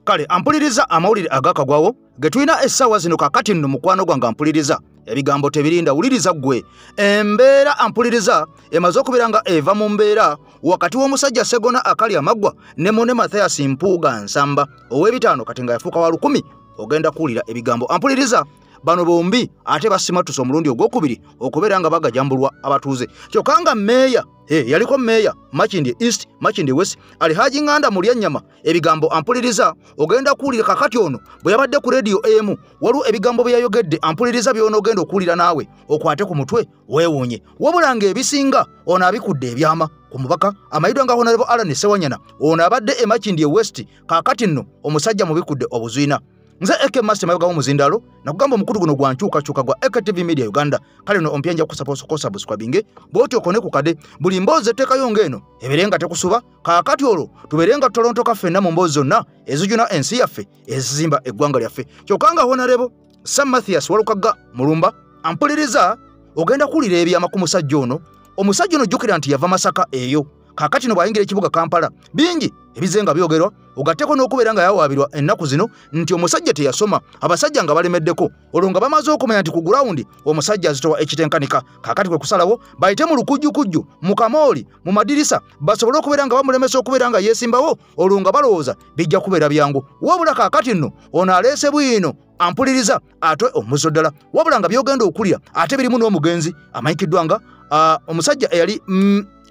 Kale ampuliriza amawulire agakagwawo ge tulina essaawa zino. Kakati nno mukwano gwange ampuliriza, ebigambo tebirinda, wuliriza ggwe. Embeera ampuliriza emaze okubeera nga eva mu mbeera wakati w'omusajja Ssegona akali amaggwa ne munne Mathias Mpuuga Nsamba ow'ebitaano kati nga yafuuka wa 1000. Ogenda kuwulira ebigambo ampuliriza. Bano bombi ate basimatuse omulundi ogwokubiri okubeera nga bagajambulwa abatuuze. Kyokka nga mmeeya yaliko mmeeya Makindye East, Makindye West, Alhaji Nganda Mulyannyama, ebigambo ampuliriza ogenda kuwulira. Kakati ono bwe yabadde ku rediyo emu, waliwo ebigambo bye yayogedde ampuliriza by'onoogenda okuwulira naawe okwate ku mutwe weewuunye. Wabula ng'ebisinga ono abikudde ebyama ku mubaka amayiddwa nga Honorable Allan Ssewanyana. Ono abadde e Makindye West. Kaakati nno omusajja mubikudde obuzwina. Nze Eke Master Mayoga w'omuzindalo, nakugamba omukutu guno gwa nkyukakyuka gwa Eke TV Media Uganda. Kale no ompya nja kusaba osooke osubscribinge, bw'otyo okone ku kade buli mboozi etteekayo ng'eno ebeere nga tekusuba. Kaakati olwo tubeere nga tutolontoka ffenna mu mboozi zonna ezijuna ensi yaffe, ezizimba eggwanga lyaffe. Kyokka nga Honorable Sam Mathias Walukagga Mulumba ampuliriza, ogenda kuwulira ebyama ku musajja ono. Omusajja ono jjukira nti yava Masaka eyo. Kaakati no bw'ayingira ekibuga Kampala, bingi ebize nga byogerwa, ogatteko n'okubeera nga yawaabirwa ennaku zino nti omusajja teyasoma, abasajja nga balemeddeko. Olwo nga bamaze okumanya nti ku gulawundi omusajja azitowa ekitenkanika. Kaakati kwe kusalawo bayite mu lukujjukujju, mu kamooli, mu madirisa, basobole okubeera nga bamulemesa okubeera nga yeesimbawo. Olwo nga balowooza bijja kubeera byangu. Wabula kaakati nno ono aleese bwino ampuliriza ate omuzo ddala. Wabula nga byogenda okulya ate birimu n'omugenzi amanyikiddwa nga omusajja eyali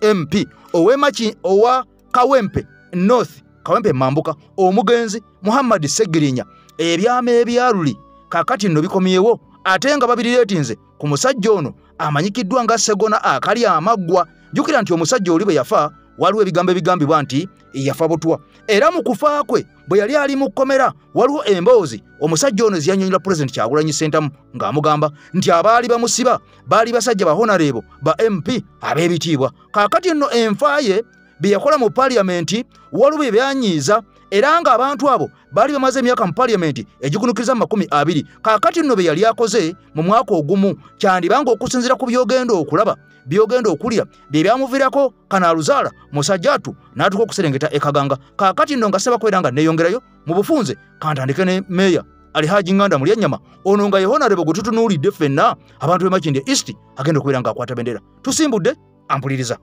MP ow'emaki owa Kawempe North, Kawempe Mambuka, omugenzi Muhammad Ssegirinya. Ebyama ebyaluli kaakati nno bikomyewo ate nga babirireetinze ku musajja ono amanyikiddwa nga Ssegona akali amaggwa. Jjukira nti omusajja oli bwe yafa, waliwo ebigambo ebigambibwa nti yafa butwa, era mu kufa kwe bwe yali ali mu kkomera, waliwo emboozi omusajja ono zeyannyonnyola Pulezidenti Kyagulanyi Ssentamu ng'amugamba nti abaali bamusiba baali basajja ba Honorable ba MP ab'ebitiibwa. Kaakati nno enfa ye, bye yakola mu paliyamenti waliwo bye byanyiiza, era ng'abantu abo baali bamaze emyaka mu paliyamenti egikunukiriza mu 20. Kaakati nno bye yali akoze mu mwaka ogumu kyandibanga okusinziira ku by'ogenda okulaba, by'ogenda okulya, bye byamuviirako kanaaluzaala musajja atu n'atuuka okuserengeta e Kaganga. Kaakati nno nga ssebakwera nga neeyongerayo mu bufunze, kantandike ne meeya Alhaji Nganda Mulyannyama ono nga ye Honorable gwe tutunuulidde ffenna abantu b'e Makindye East, agenda okubeera ng'akwata bendera. Tusimbudde ampuliriza.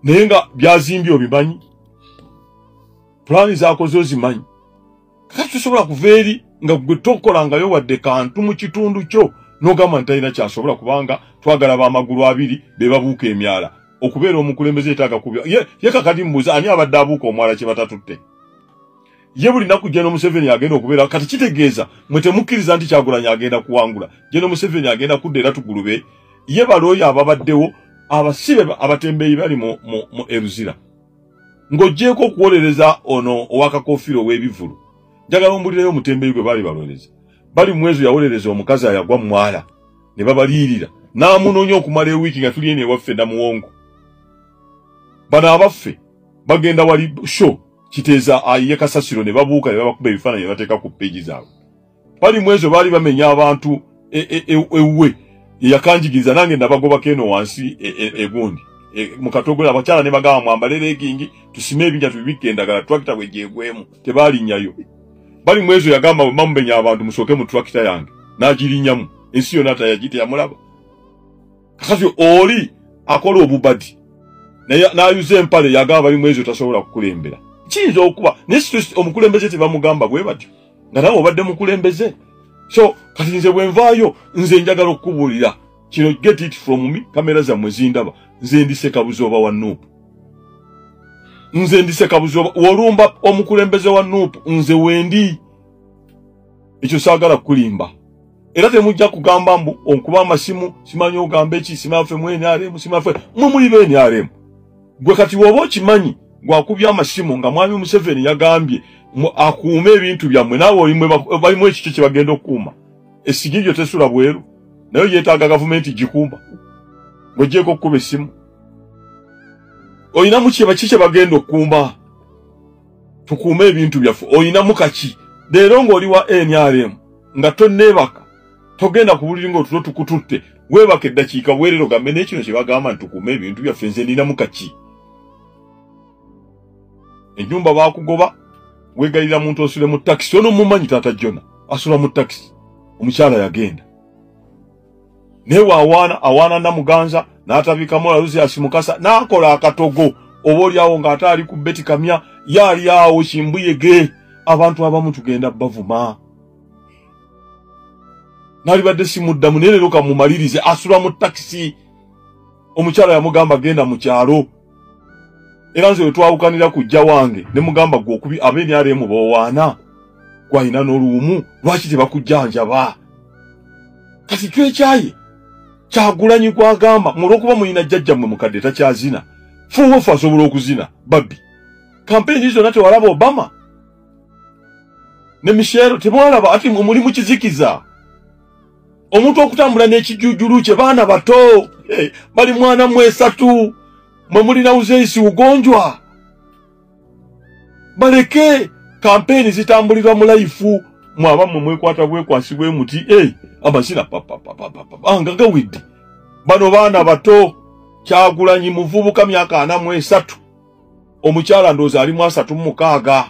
Naye nga byazimbye obimanyi, pulaani zakoze ozimanyi. Kakati tosobola kuva eri nga gwe tokolangayo wadde kantu mu kitundu kyo n'ogamba nti talina kyasobola, kubanga twagala b'amagulu abiri be babuuka emyala. Okubeera omukulembeze yetaaga kubya ye. Kakati mbuuza, ani abadde abuuka omwala kye batatutte? Ye buli naku General Museveni agenda okubeera. Kati kitegeeza mwe temukkiriza nti Kyagulanyi agenda kuwangula, General Museveni agenda kudda era tugulube. Ye balooyo ababaddewo abasibe abatembeeyi bali mu eruzira, ng'oggyeeko okuwolereza ono owakakofiiro ow'ebivulu. Njagala ombulireyo omutembeeyi gwe baali balolereza. Bali mwezo yawolereza omukazi ayagwa mwala ne babaliirira n'amunoonya okumala ewiiki nga tuli eno ewaffe Namuwongo. Bano abaffe bagenda wali show kiteeza ayiye kasasiro ne babuuka ne babakuba ebifaananyi ne bateeka ku peegi zaabwe. Bali mwezo baali bamenya abantu ewuwe yakanjigiriza, nange nabagobako eno wansi egundi mu Katogole. Abakyala ne bagamba, "Mwambale leggings, tusime ebinja, tubibikke endagala, twakita bwe gyegwemu." Tebalinnyayo. Bali mwezo yagamba, "Bwe mumenya abantu musooke mu twakita yange," n'agirinnyamu ensi yonna tayagi teyamulaba. Kakati oli akola obubadi naye n'ayuza empale, yagamba bali mwezo tasobola kukulembera. Kiyinza okuba naye omukulembeze tebamugamba bwe batyo nga nawe obadde mukulembeze. So kati nze bwe nvaayo, nze njagala okukubuulira kino, get it from me, kamera zammwe zindaba, nze ndi Ssekabuzooba wa NUP. Nze ndi Ssekabuzooba. Wolumba omukulembeze wa NUP, nze wendi. Ekyo saagala kukulimba, era temujja kugamba mbu onkuba amasimu, simanyi ogamba eki, simanyi mu NRM, simanyi mwe muli be NRM. Gwe kati woba okimanyi gwakubya amasimu nga mwami Museveni yagambye akuume ebintu byammwe, naawe olimwe balimu ekikyo kye bagenda okukuuma. Esigiryo tesula bweru, naye yeetaaga gavumenti gikuuma. Ng'ogyeko okukuba essimu, olinamu ki kye bagenda okukuuma? Tukuume ebintu byaffe. Olinamu kaki leero ng'oli wa NRM nga tonneebaka, togenda ku buliri ng'otulo tukututte, weebaka eddakiika bwerero gambe n'ekino kye bagamba nti tukuume ebintu byaffe, nze ninamu kaki? Ennyumba baakugoba. Weegayirira muntu osule mu takisi, ono mumanyi taata Jona asula mu takisi. Omukyala yagenda naye waawaana awaana Namuganza n'atabikamu Aloysius Mukasa n'akola akatogo, oba oliawo ng'ate ali ku Betty Kamya, yaali awo Kimbuyege. Abantu abamu tugenda bavuma, nalibadde simuddamu, naye leero kamumalirize. Asula mu takisi. Omukyala yamugamba genda mu kyalo, era nze wetwawukanira kujja wange ne mugamba gwe okubi ab'NRM boowaana gwalina n'oluwumu, lwaki tebakujjanjaba? Kati twekyaye Kyagulanyi gwagamba mulwokuba mulina jjajjammwe mukadde takyazina, fuuwefu asobola okuzina. Babbi kampeyini zonna tewalaba Obama ne Michelle, temwalaba ati muli mu kizikiza. Omuntu okutambula n'ekijujulu kye, baana bato bali mwana mwesatu, mwe mulina uzeisi ugonjwa. Baleke kampeyini zitambulirwa mu life, mwaba mmwe mwekwata bwekwasi bwe muti amazina papapapapa nga gawidde. Bano baana bato. Kyagulanyi muvubuka myaka 43, omukyala ndowooza ali mu 36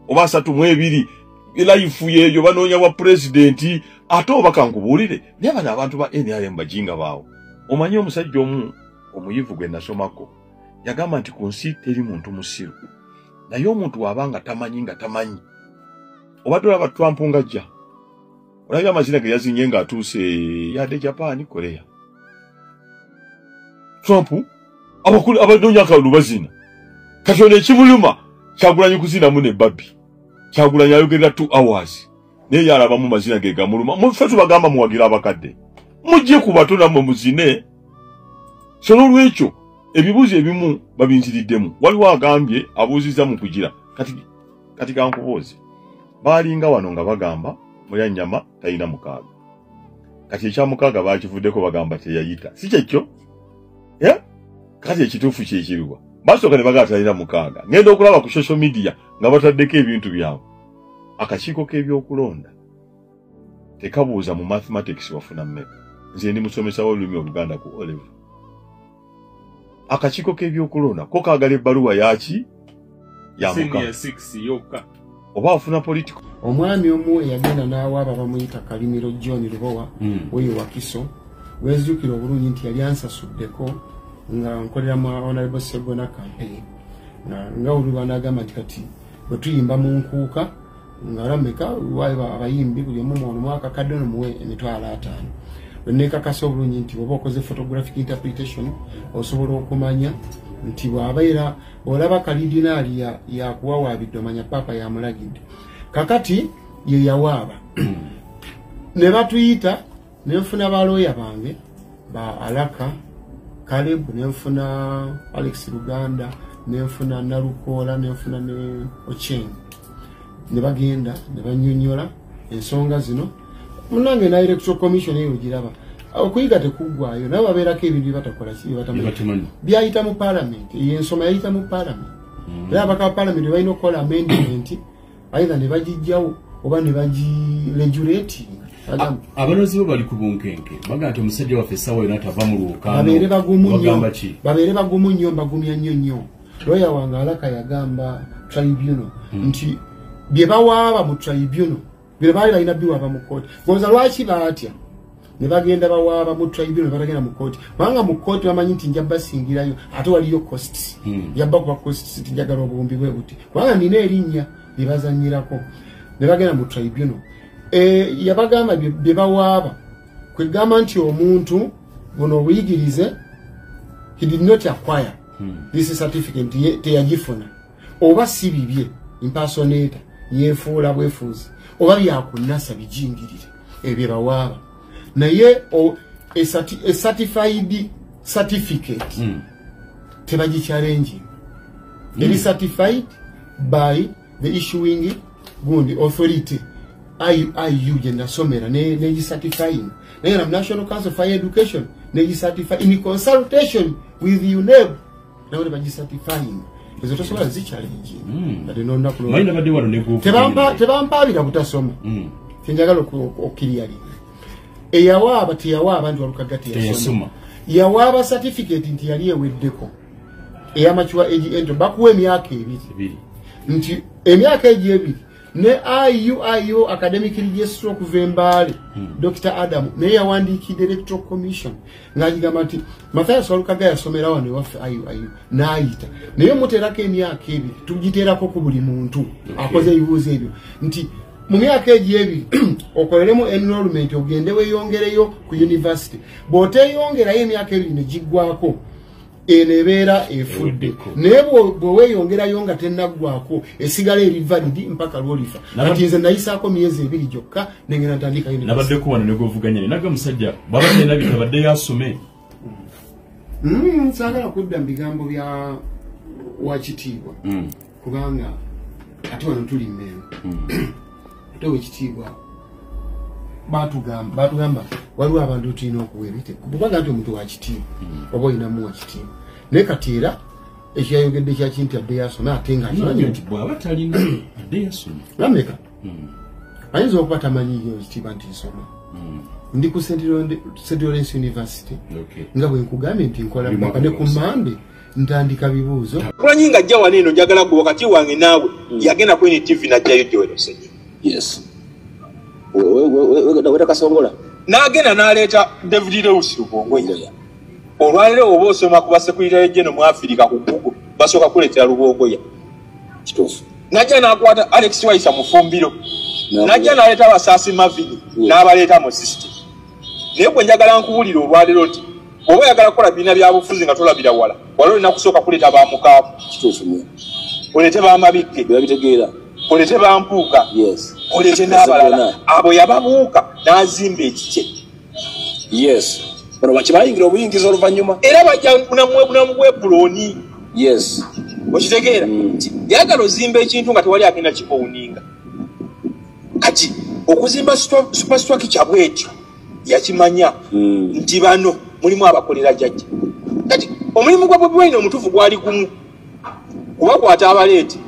oba 32. Life yeeyo banoonya bwa pulezidenti. Ate oba kankubuulire, naye bano abantu ba NRM bajinga baawo. Omanyi omusajja omu omuyivu gwe nasomako yagamba nti ku nsi teri muntu musiru, naye omuntu w'aba nga tamanyi nga tamanyi. Obadde olaba Trump ng'ajja, olabye amazina ge yazinye ng'atuuse yadde Japan, Korea. Trump abanoonya akalulu bazina. Kati ono ekimuluma Kyagulanyi kuzinamu ne Babbi. Kyagulanyi ayogerera 2 hours naye yalabamu mazina ge gamuluma. Ffe tubagamba muwagira abakadde, mujje ku bato nammwe muzine. So n'olwekyo ebibuuzo ebimu babinziriddemu. Waliwo agambye abuuzizza mu kugira kati kankubuuze, baalinga wano nga bagamba Mulyannyama talina mukaaga, kati ekya mukaaga baakivuddeko bagamba teyayita, si kyekyo? Kati ekituufu kyekiruwa? Basooka ne bagamba talina mukaaga, ngenda okulaba ku social media nga bataddeko ebintu byabwe. Akakiiko k'ebyokulonda tekabuuza mu mathematics wafuna mmeka. Nze ndi musomesa w'olulimi Oluganda ku O-level. Akakiiko k'ebyokulonda ko kaagala ebbaluwa yaki ya mukaaga oba afuna political. Omwami omu eyagenda n'awaaba bamuyita Kalimiro John Lubowa, weyo Wakiso. Wenzijukira obulungi nti yali ansasuddeko nga nkolera mu Honorable Ssegona campaign, nga oluba n'agamba nti kati bwe tuyimba mu nkuuka nga rameka waayo abayimbi buli omu ono mwaka kadde ono muwe 50,000. Bwe neekakasa obulungi nti bw'oba okoze photographic interpretation osobola okumanya nti bw'abeera olaba kalidinaali yakuwawaabidde omanya paapa yamulagidde. Kakati ye yawaaba ne batuyita, nenfuna balooya bange ba Alaka Caleb, nenfuna Alex Luganda, nenfuna Nalukoola, nenfuna ne Ocheng, ne bagenda ne bannyonnyola ensonga zino. Munnange na Electoral Commission eyo giraba okuyiga tekuggwayo, nabo babeerako ebintu bye batakola ki bye batamanyi. Byayita mu parliament, eyo ensoma yayita mu parliament, era abaka ba parliament balina okukola amendment, either ne bagijjawo oba ne bagiregulatinga. Abalozi bo bali ku bunkenke, bagamba nti omusajja waffe essaawa yonna tava mu lwokaano. Babeere bagumu nnyo. Bagamba ki? Babeere bagumu nnyo, mbagumya nnyo nnyo. Lawyer wange Alaka yagamba tribunal nti bye bawaaba mu tribunal bye baali balina biwaaba mu kooti. Goza lwaki baatya ne bagenda bawaaba mu tribunal, batagenda mu kooti? Kubanga mu kooti bamanyi nti nja basingirayo, ate waliyo costs. Yabba kuba costs nti njagala obuwumbi bwe buti kubanga nina erinnya lye bazannyirako. Ne bagenda mu tribunal, yabagamba bye bawaaba kwegamba nti omuntu buno obuyigirize he did not acquire this certificate, teyagifuna, oba si bibye, impersonator, yeefuula bwefuuzi, oba byakunasa bijingirire, ebyo bawaaba. Naye a certified certificate tebagi-challenging. Eri certified by the issuing gundi authority, IIU gye nasomera negicertifying, naye na National Council for Higher Education negicertify in consultation with UNEB, nabo ne bagicertifying. Ezo tosobola zichallenging ate n'olunaku Manyi nabadde wano ne group. Tebampaabira butasoma. Kyenjagala okukiryalinga, eyawaaba teyawaaba nti Walukaga teyasoma. Teyasoma. Yawaaba certificate nti yali eweddeko eya mature age entry, bakuwa emyaka 2. Ebiri. Nti emyaka egyo ebiri ne IUIU academic registrar okuva Embaale, Dr. Adam naye yawandiikidde Electoral Commission ng'agigamba nti Mathias Walukaga yasomera wano ewaffe IUIU n'ayita, naye muteerako emyaka ebiri, tugiteerako ku buli muntu akoze ebibuuzo ebyo nti mu myaka egyo ebiri okoleremu enrollment ogende weeyongereyo ku university. Bw'oteeyongerayo emyaka ebiri ne giggwako, eno ebeera efudde, naye bwe weeyongerayo nga tennaggwako esigala eri valid mpaka lw'olifa. Kati nze nayisaako myezi ebiri gyokka nengenda ntandika university. Nabaddeko wano ne gwovuganya naye naga musajja bw'aba talina bitabadde yasome. Saagala kudda mu bigambo bya wakitiibwa kubanga ate wano tuli Mmengo. Ate owekitiibwa batugamba waliwo abantu tulina okuwa ebite kubanga nti omuntu wakitiibwa oba olinamu wakitiibwa, naye kati era ekyayogedde kyaki nti adde yasome ate nga akimanyi nti bw'aba talina adde yasome. Lameka ayinza okuba tamanyiyo ekitiibwa nti nsoma, ndi ku St. Lawrence University nga bwe nkugambye nti nkola mpaka ne ku Mande ntandika bibuuzo. Kulanyi nga ajja wano eno njagala gwe wakati wange naawe yagenda ku NTV n'ajjayo Joel Ssenyonyi. Yes. Kasongola n'agenda n'aleeta David Lewis Lubongoya. Olwaleero oba osoma ku basekulirayo geno mu Afirika ku Google basooka kuleetera Lubongoya. Kituufu. N'ajja n'akwata Alex Waisa Mufumbiro, n'ajja n'aleeta Abasaasi Mavini n'abaleeta mu system. Naye gwe njagala nkubuulira olwaleero nti bw'oba oyagala kukola bibiina bya bufuzi nga tolabira wala, wali olina kusooka kuleeta bamukaaku, oleete bamabikke, oleete bampuuka, oleete n'abalala. Abo yababuuka n'azimba ekikye. Yes. Bano bakibayingira obuyingiza oluvannyuma era bajja namubwebuloni. Yes. Okitegeera nti yagala ozimba ekintu nga tewali agenda kikowuninga. Kati okuzimba superstructure bwetyo yakimanya nti bano mulimu abakolera jjajja. Kati omulimu gwa Bobi Wine omutuufu gwali gumu, kubakwata abaleete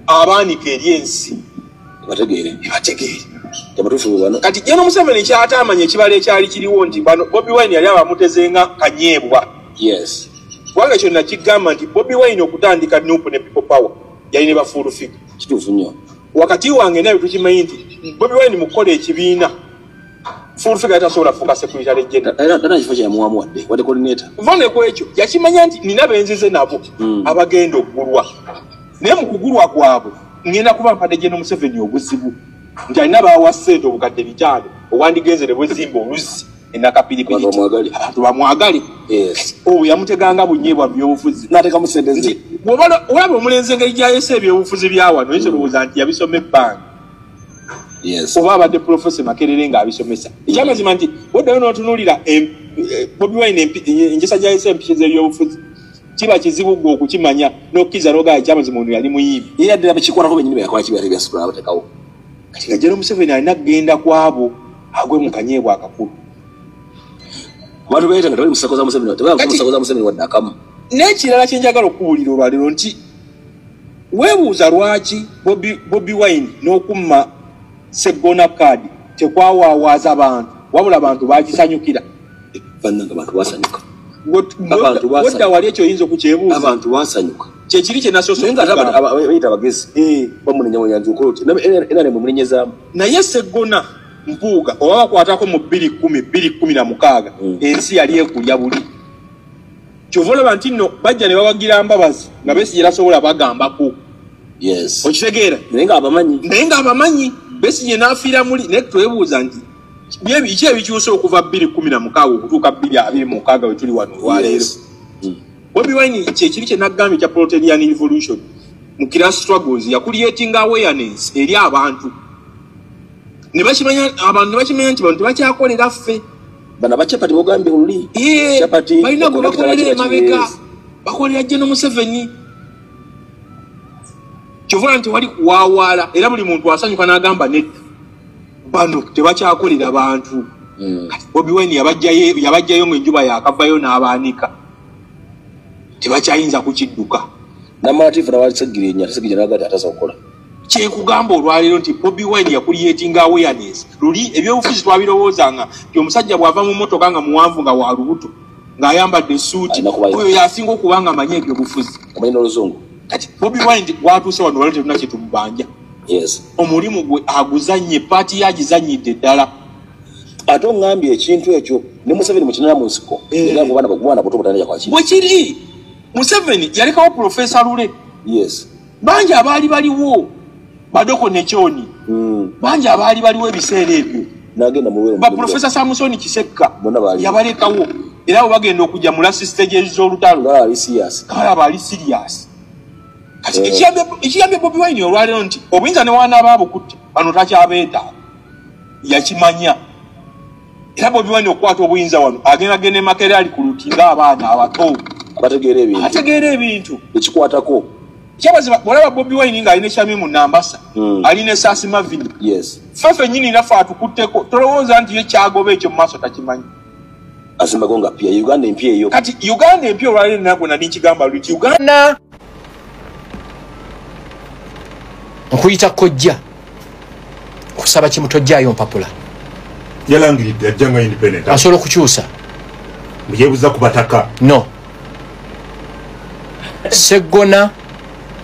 abaanika eri ensi bategeere. Kati Gen Museveni kyataamanya ekibala ekyali kiriwo nti bano Bobi Wine yali abamuteze nga kanyeebwa. Yes. Kubanga ekyo nakigamba nti Bobi Wine okutandika NUP ne People Power yali ne bafull figure. Kituufu nnyo. Wakati wange naye tukimanyi nti Bobi Wine mu kukola ekibiina full figure tasobola kufuuka secretary general. Era tana kifo kya yamuwamu wadde wadde coordinator. Nva ne ku ekyo yakimanya nti nina benzize nabo abagenda okugulwa, naye mu kugulwa kwabwe ngenda kuba mpadde Gen Museveni obuzibu nti alina baawa ssente obukadde 5 owandigenze ne bwezimba oluzzi enakapiripiri abantu bamwagale. Owo yamuteganga bunyeebwa mu byobufuzi n'ateekamu ssente ze. Olaba omulenzi engeri gy'ayesa ebyobufuzi bya wano, oyinza olowooza nti yabisoma ebbanga. Oba abadde Profesa Makerere ng'abisomesa. Ekyamazima nti bw'oddayo n'otunuulira Bobi Wine enjesa gy'ayesa empiso z'ebyobufuzi, kiba kizibu gwe okukimanya n'okkiriza n'ogamba ekyamazima ono yali muyimbi. Era ddala bakikolako bennyini beyakola kibi ate byasitula abatekawo. Kati nga Gen Museveni alina kugenda ku abo agwe mu kanyeebwa akakulu. Abantu beeyita nga tebali mu nsako za Museveni, tebali mu nsako za Museveni wadde akamu. N'ekirala kye njagala okubuulira olwaleero nti weebuuza lwaki Bobi Wine n'okumma Sseggona kaadi tekwawaawaaza bantu, wabula abantu baakisanyukira. Bannange abantu basanyuka. Wodda wali ekyo oyinza okukyebuuza. Abantu basanyuka. Kyekiri kye nasoose Naye nga ate abayita abagezi bamunenyamunya nti okola otya era ne mumunenyezaamu. Naye Sseggona Mpuuga oba bakwatako mu 2010 2016 ensi yali ekulya buli. Kyova olaba nti nno bajja ne bawagira Mbabazi nga Besigye tasobola bagambako. Yes. Okitegeera? Naye ng'abamanyi. Naye ng'abamanyi Besigye n'afiira muli, naye twebuuza nti ki ebikyuse okuva 2016 okutuuka 2026 we tuli wano olwaleero. Bobi Wine kyekiri kye naggambye kya Proletarian Revolution mu class struggles yakuliatinga awareness eri abantu. Ne bakimanya abantu ne bakimanya nti bantu tebakyakolera ffe. Bano abachapati bogambye oluli. Chapati balina gwe bakolera emabega, bakolera Gen Museveni. Kyova nti wali kuwaawaala era buli muntu asanyuka n'agamba nedda bano tebakyakolera bantu. Kati Bobi Wine yabajjayo ng'enjuba yakavayo n'abaanika, tebakyayinza kukidduka. Namatifu nawalisegirinya tasegirinya nagati atasobola kukola. Kyekugamba olwaleero nti Bobi Wine yakuliatinga awareness. Luli ebyobufuzi twabirowoozanga nti omusajja bw'ava mu mmotoka nga muwanvu nga wa lubuto ng'ayambadde essuuti, oyo y'asinga okuba nga amanyi ebyobufuzi. Amanyi n'oluzungu. Kati Bobi Wine watuuse wano wali tetulina kye tumubanja. Yes. Omulimu gwe aguzannye, paati ye agizannyidde ddala. Ate oŋŋambye ekintu ekyo ne Museveni mukinana mu nsiko. Era ngo bana buto butandika kwaki. Bwe kiri Museveni yalekawo Profesa Lule. Yes. Bangi abaali baliwo Badoko ne Choni. Bangi abaali baliwo ebiseera ebyo. Nagenda mu ba Profesa Samson Kisekka yabalekawo era bagenda okujja mu last stage z'olutalo. Bali serious. Kala bali serious. Kati ekiyambe Bobi Wine olwaleero nti obuyinza ne wanaaba bukutte bano takyabeeta yakimanya. Era Bobi Wine okukwata obuyinza wano agenda genda e Makerere ali ku luti ng'abaana abato abategeera ebintu ekikwatako. Kyabaziba bw'olaba Bobi Wine ng'alina Shamimu Nambasa, alina Saasi Mavini. Yes. Ffe ffennyini naffe atukutteko tolowooza nti ye kyagoba ekyo mu maaso takimanyi. Asimbago nga pia Uganda empya eyo. Kati Uganda empya olwaleero nagwo nali nkigamba luti Uganda nkuyita kojja kusaba kimu tojjaayo mpapula. Yalangiridde ajja nga independent. Asobola okukyusa. Muyeebuza ku bataka. No. Seggona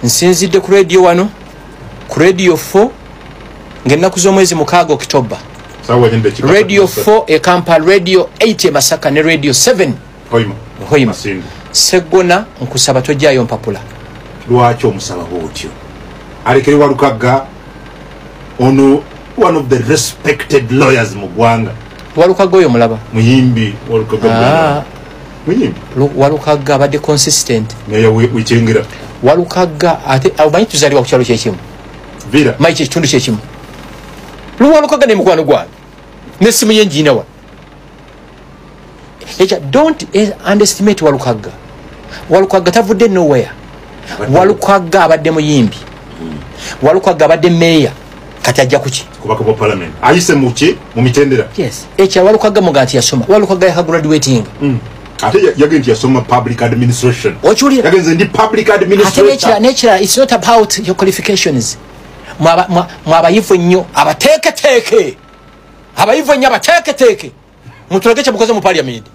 nsinzidde ku radio wano ku radio 4 ng'ennaku z'omwezi 6 Okitoba. Radio 4 e Kampala, radio 8 e Masaka ne radio 7 Hoima. Seggona nkusaba tojjaayo mpapula. Lwaki omusaba bw'otyo? Alekere Walukagga ono one of the respected lawyers mu ggwanga. Walukagga oyo mulaba? Muyimbi Walukagga. Muyimbi. Walukagga abadde consistent. Naye wekyengera. Walukagga ate omanyi tuzaalibwa ku kyalo kyekimu. Vira. Manyi ekitundu kyekimu. Walukagga ne mukwano gwange. N'essimu ye ngiina wano. Ekya don't underestimate Walukagga. Walukagga tavudde nowhere. Walukagga abadde muyimbi. Walukagga abadde meeya. Kati ajja kuki? Kubaka bwa parliament. Ayise muki mu mitendera. Yes. Ekya Walukagga mugati yasoma. Walukagga yaka graduating. Ate yagenze yasoma public administration. Ochulia. Yagenze ndi public administration. Ate nekira it's not about your qualifications. Mwabayivu nnyo abateeketeke. Abayivu nnyo abateeketeke. Mutulage kye mukoze mu parliament.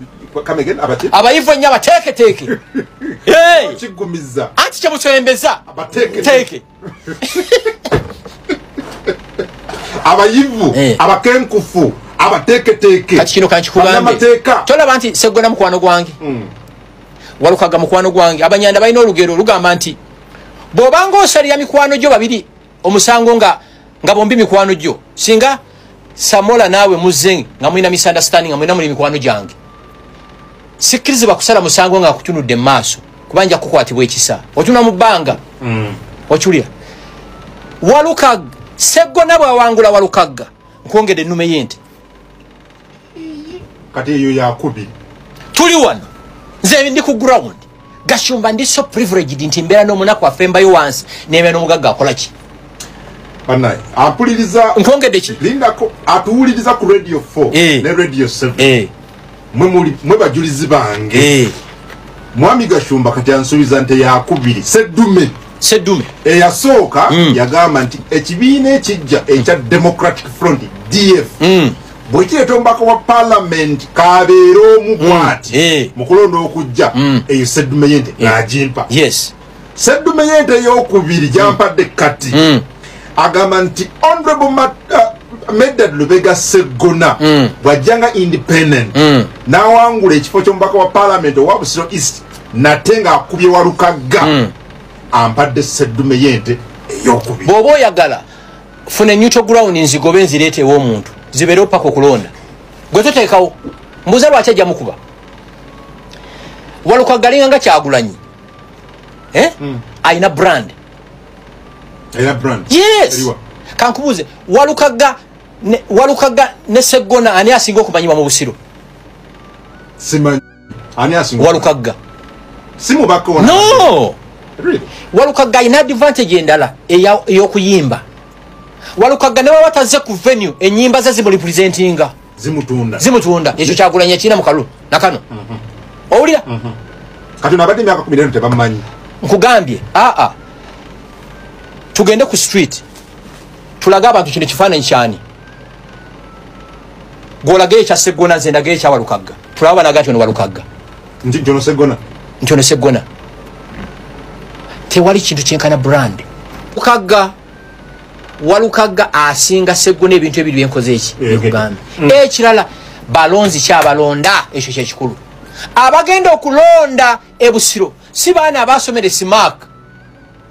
Come again abate. Abayivu nnyo abateeketeke. Hey! Kigumiza. Anti kye musembeza. Abateeketeke. Abayivu, abakenkufu, abateeketeke. Kati kino kankikugambe. Tolaba nti Seggona mukwano gwange. Walukagga mukwano gwange. Abanyanda balina olugero olugamba nti bw'obanga osalira mikwano gyo babiri omusango nga bombi mikwano gyo, singa Samola naawe muzze nga mulina misunderstanding nga mulina muli mikwano gyange, sikkirizibwa kusala musango nga akutunudde mu maaso kuba nja kukwatibwa ekisa. Otunula mu bbanga. Okiwulira? Walukagga Seggona bw'awangula Walukagga nkwongedde ennume y'ente. Kati eyo yakubiri. Tuli wano nze ndi ku ground. Gashumba ndi so privileged nti mbeera n'omunaku afembayo wansi nembeera n'omugagga akola ki? Banaye ampuliriza nkwongedde ki? Lindako atuwuliriza ku radio 4 ne radio 7. Mwe bajulizi bange. Mwami Gashumba kati ansuubiza nti yakubiri seddume. Seddume eyasooka yagamba nti ekibiina ekijja ekya Democratic Front DF bwe kireeta omubaka wa parliament kabeere omu bw'ati mu kulonda okujja eyo seddume y'ente n'agimpa. Yes. Seddume y'ente ey'okubiri gyampadde kati agamba nti Honorable Medard Lubega Seggona bw'ajja nga independent n'awangula ekifo ky'omubaka wa parliament owa Busiro East nate ng'akubye Walukagga ampadde seddume y'ente ey'okubiri. Bw'oba oyagala funa neutral ground nzigobe nzireete ew'omuntu zibeerewo paka okulonda. Gwe toteekawo mbuuza lwaki ajja mukuba. Walukagga alinga nga Kyagulanyi. Alina brand. Alina brand. Yes. Kankubuuze Walukagga ne Seggona ani asinga okumanyibwa mu Busiro? Simanyi. Ani asinga? Walukagga. Si mubaka wa. No. Really? Walukagga alina advantage endala ey'okuyimba. Walukagga ne bw'aba tazze ku venue ennyimba ze zimurepresentinga. Zimutunda. Ekyo Kyagulanyi ekirina mu kalulu nakano. Owulira? Kati ono abadde emyaka 15 tebamumanyi. Nkugambye tugende ku street tulage abantu kino ekifaananyi kyani. Gw'olage ekya Seggona nze ndage ekya Walukagga. Tulabe banaga nti ono Walukagga. Nti ono Seggona. Nti ono Seggona. Tewali kintu kyenkana brand. Ukagga Walukagga asinga Sseggona ebintu ebiri byenkoze eki bikugambye. Ekirala balonzi kyabalonda ekyo kyekikulu. Abagenda okulonda ebusiro si baana abasomere Simak,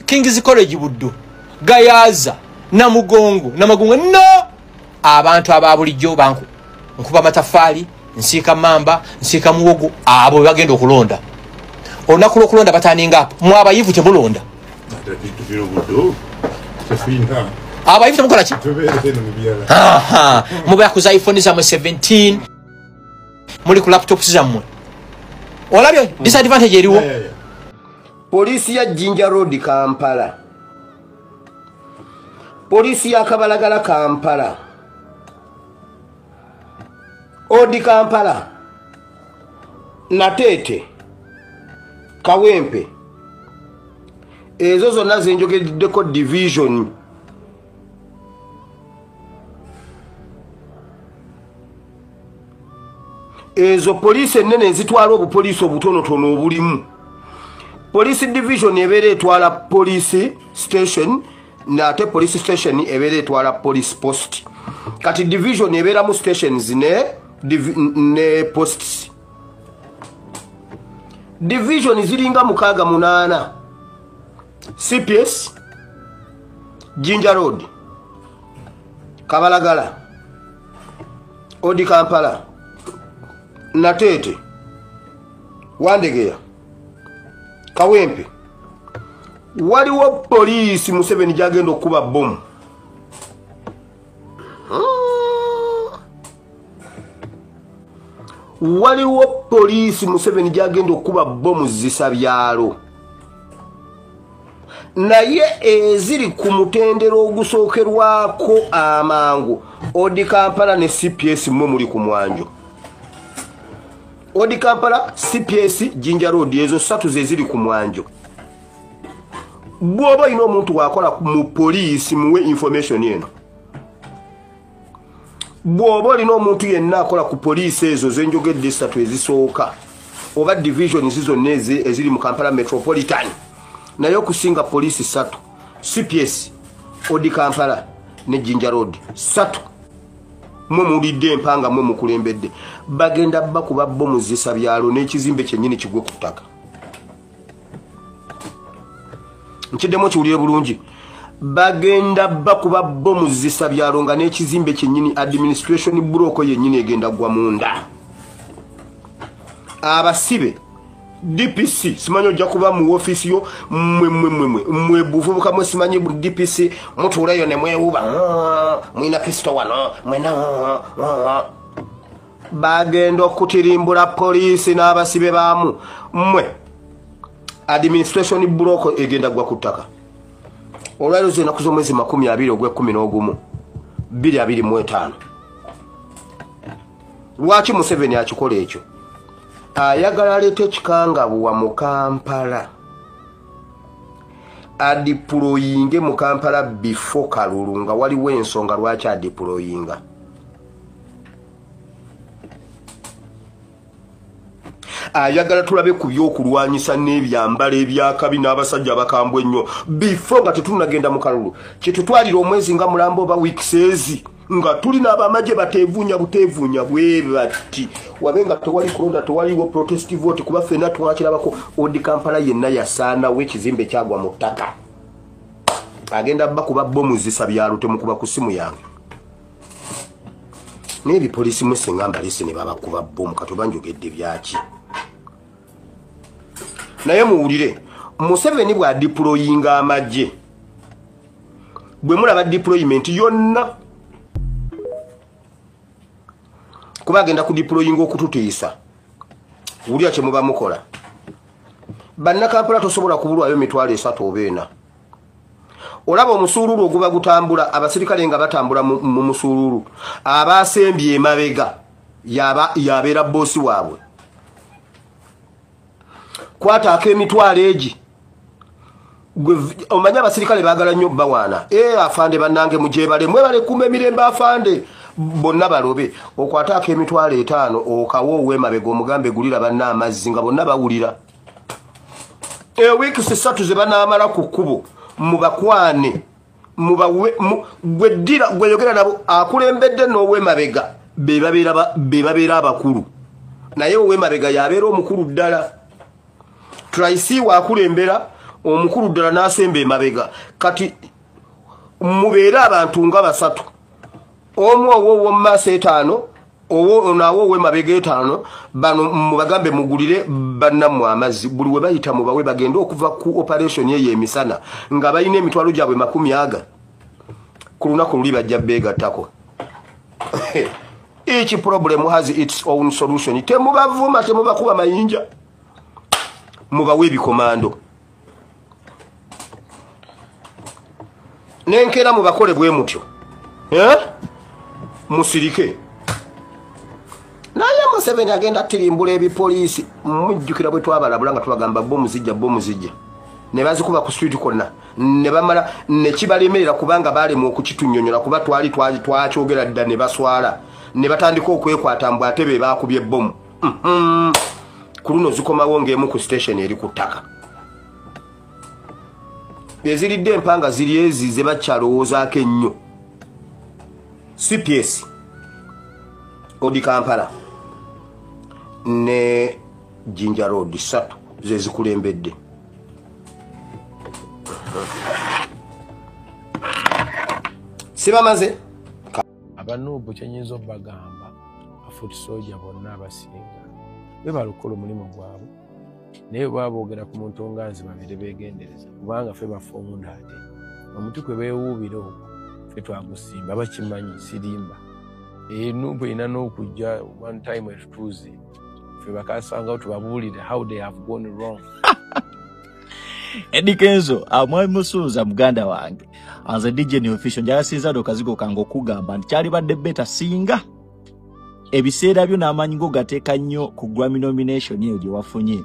King's College Buddu, Gayaza, Namugongo, Namagunga, no! Abantu aba bulijjo banku nkuba matafaali, nsiika mamba, nsiika muwogo, abo bagenda okulonda. Olunaku lw'okulonda bataninga apo. Mwe abayivu temulonda. Abayivu temukola ki? Mubeera ku za iPhone zammwe 17, muli ku laptops zammwe. Olabye disadvantage eriwo. Poliisi ya Jinja Road Kampala, poliisi ya Kabalagala Kampala, Odi Kampala, Natete, Kawempe, ezo zonna zenjogeddeko division. Ezo poliisi ennene ezitwala obupoliisi obutonotono obulimu. Police division ebeera etwala police station, nate police station ebeera etwala police post. Kati division ebeeramu stations ne posts. Division ziringa 6 8. CPS, Jinja Road, Kabalagala, Odi Kampala, Natete, Wandegeya, Kawempe. Waliwo poliisi Museveni gyagenda okuba bomu. Waliwo poliisi Museveni gyagenda okuba bomu zisa byalo. Naye eziri ku mutendera ogusookerwako amangu, Odi Kampala ne CPS mmwe muli ku mwanjo. Odi Kampala, CPS, Jinja Road, ezo ssatu ze ziri ku mwanjo. Bw'oba olina omuntu wakola mu poliisi muwe information eno. Bw'oba olina omuntu yenna akola ku poliisi ezo zenjogedde essatu ezisooka oba divisions zonna eziri mu Kampala Metropolitan, naye okusinga poliisi ssatu, CPS, Odi Kampala ne Jinja Road, ssatu mwe mulidde empanga mwe mukulembedde, bagenda bakuba bomu zisa byalo n'ekizimbe kyennyini kigwe ku ttaka. Nkiddemu kiwulire bulungi, bagenda bakuba bomu zisa byalo nga n'ekizimbe kyennyini administration block yennyini egenda gwa munda. Abasibe DPC simanyi ojja kuba mu office yo mwe mwe mwe mwe buvubuka mwe simanyi DPC mutuulayo ne mwewuba mwina pisto wano mwena. Bagenda okutirimbula poliisi n'abasibe baamu mmwe. Administration block egenda gwa ku ttaka. Olwaleero z'ennaku z'omwezi 20 ogw'e11 2025. Lwaki Museveni akikola ekyo? Ayagala aleete ekikangabwa mu Kampala, adiployinge mu Kampala before kalulu, nga waliwo ensonga lwaki adiployinga. Ayagala tulabe ku by'okulwanyisa n'ebyambalo ebyakabi n'abasajja abakambwe ennyo before nga tetunnagenda mu kalulu. Kyetutwalira omwezi nga mulambo oba weeks ezi nga tulina abamagye bateevuunya buteevuunya bwe bati, wabe nga tewali kulonda, tewaliwo protest vote, kuba ffenna twakirabako Odi Kampala yenna yasaanawo ekizimbe kyagwa mu ttaka. Agenda bakuba bomu zisa byalo, temukuba ku ssimu yange. N'ebipoliisi mwe singa mbalese ne babakuba bomu, kati oba njogedde byaki? Naye muwulire, Museveni bw'adiployinga amagye, bwe mulaba deployment yonna, kuba agenda ku deployinga okututiisa, wulira kye muba mukola. Bannakampala tosobola kubulwayo 300 oba 4. Olaba omusuululu oguba gutambula, abasirikale nga batambula mu musuululu, abasembye emabega yabeera boosi waabwe. Kwataako emitwalo egi, omanyi abasirikale baagala nnyo bawaana. Afande bannange mugyebale, mwebale kuuma emirembe afande, bonna balobe. Okwataako emitwalo 5 okawa ow'emabega omugambe gulira banna amazzi nga bonna bawulira. Weeks 3 ze banaamala ku kkubo mubakwane, mubawe gwe ddira gwe yogera nabo akulembedde n'ow'emabega be babeera abakulu, naye ow'emabega yabeera omukulu ddala. Tracy wakulembera omukulu ddala n'asemba emabega. Kati mubeere abantu nga basatu, omu owo mu maaso 5, owo nawo ow'emabega 5, bano mubagambe mugulire bannammwe amazzi buli we bayita mubawe bagende okuva ku operation eyo emisana nga balina emitwalo gyabwe 20 ku lunaku luli bajja beegattako. Each problem has its own solution. Temubavuma, temubakuba mayinja, mubawe ebikomando nenkera mubakole bwe mutyo, musirike. Naye Museveni agenda tirimbula ebipoliisi. Mujjukira bwe twabalabula nga tubagamba bomu zijja ne bazikuba ku street konna ne bamala ne kibalemerera kubanga baalemwa okukitunnyonnyola kuba twali twakyogera dda ne baswala ne batandika okwekwata mbu ate be baakubye bomu. Ku luno zikomawo ng'emu ku station eri ku ttaka. Eziridde empanga ziri ezi ze bakyalowoozaako ennyo. CPS Odi Kampala ne Jinja Road 3 ze zikulembedde. Sibamaze abanubu kyenyinza obbagamba afoot soldier bonna abasinga bebala okukola omulimu gwabwe, naye baba boogera ku muntu nga nze babiri beegendereza kubanga ffe bafunda ate omuti kwe beewuubira ogwo ffe twagusimba bakimanyi sirimba. Enubu erina n'okujja one time etutuuze ffe bakasangawo tubabuulire how they have gone wrong. Eddy Kenzo amwami Musuuza muganda wange, nze DJ New Official njala do kazigo kange okugamba nti kyalibadde better singa ebiseera byo n'amaanyi go gateeka nnyo ku Grammy nomination eyo gye wafunye